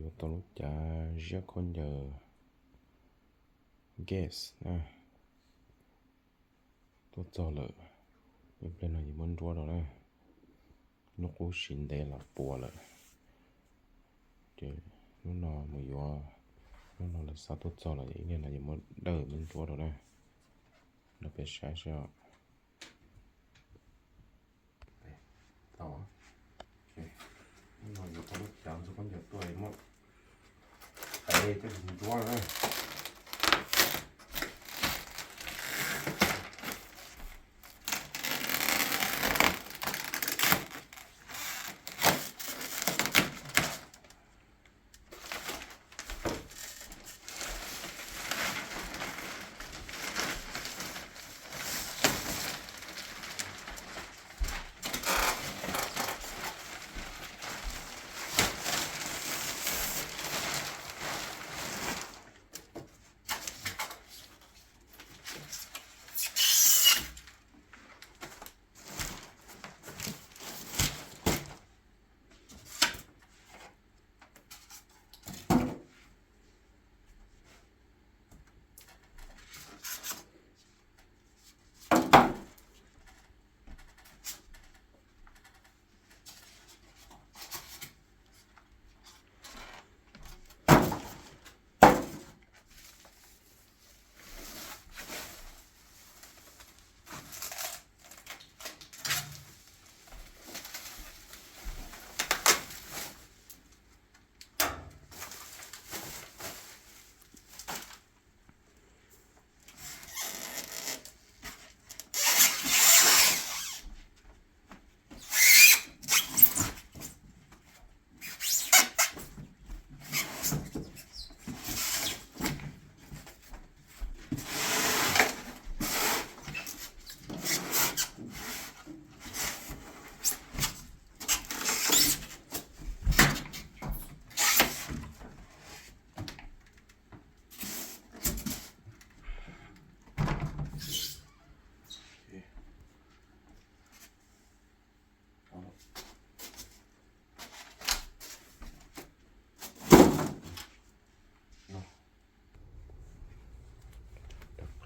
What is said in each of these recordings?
Yuav tau lub cav ziab khaub ncaws gas na, tuaj txog lawm, ib pliag no yuav muab nruab rau na. Lub qub siv ntev los puas lawm, ces lub no mus yuav, lub no lawv xa tuaj txog lawm, ib pliag no yuav muab dawj muab nruab rau na. Los peb saib seb. Tau, no yuav tau lub cav ntxuag khaub ncaws tuaj muab qev coj mus nruab na.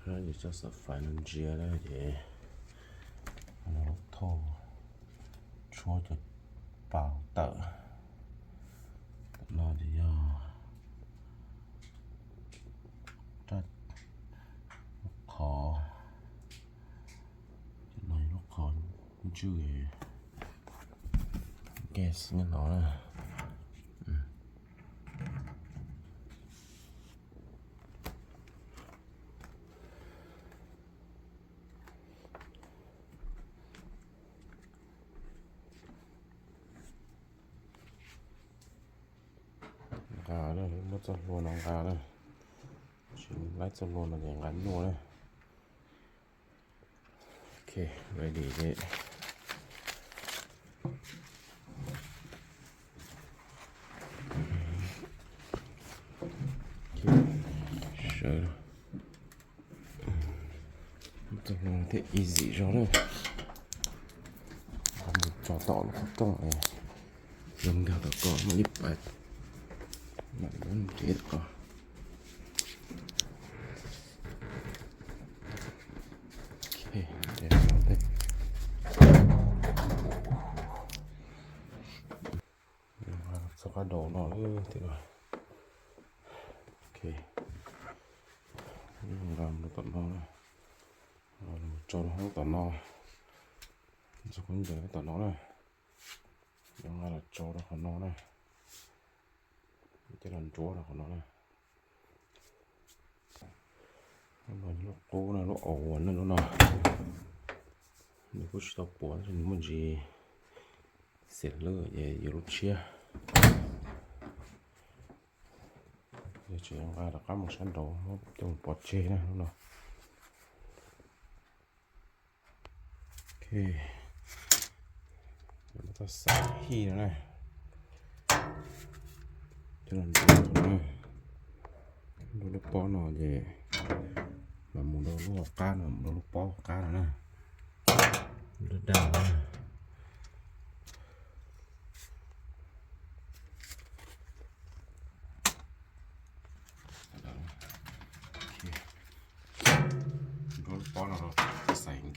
Rov qab ces coj xov fais no ntsia na ces no lub thauj tshuab cov paus tawm. Tam no ces yog raj lub qhov, no lub qhov ntswj gas nyob no na. Nqa na, muab txoj hlua no nqa na. Tsis laib txoj hlua no ces nqa nyuaj na. Ok, ready li. Sawv, txoj hlua thiaj easy zog na. Mus tso tom lub qhov rooj, zoo nkag tom ko, mam li pais, mam li nres tom ko. Ok, txoj qab daus no lawm thiab. Ok, nqa mus tom no na, tso rau hauv tom no, txoj khaub ncaws tom no na, yuav nqa los tso rau qhov no na, coj los ntsuab rau qhov no na. Lub no lub qub na, lub aus na, lub no nws kuj tsis tau puas, nws muaj ntsis xiam lwj ces yuav lub tshiab. Yog tseem nqa rov qab mus sab nraud muab coj mus pov tseg na lub no. Ok, txoj xav hij no na, coj los ntsuab no na, ntsuab lub pob no ces mam mus rau lub hauv qab no, mus rau lub pob hauv qab no na, lub daj no na.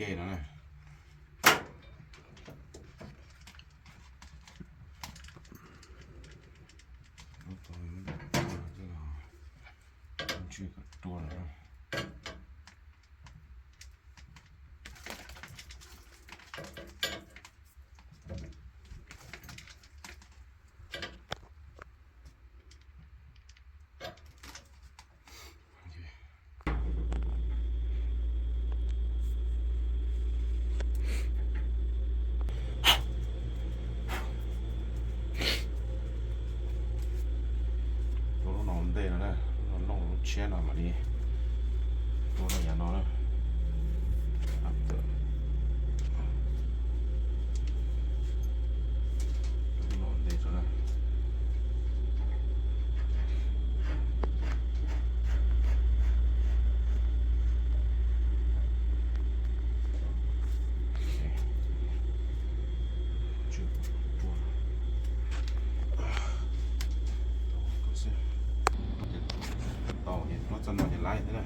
Ke no na. Ntswj kom rua lawm. Tua lub no ua ntej no na, lub no looj, lub tshiab no mam li tua rau yav no na. Lub no ua ntej tso na. Tau ces muab txoj no ces laib thiab na.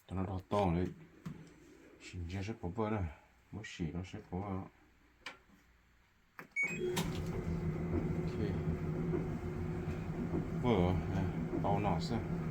Cov no rau tau lawm, sim ntsia saib puas pawj na, muab sim rau saib puas pawj. Pawj, tau no xwb.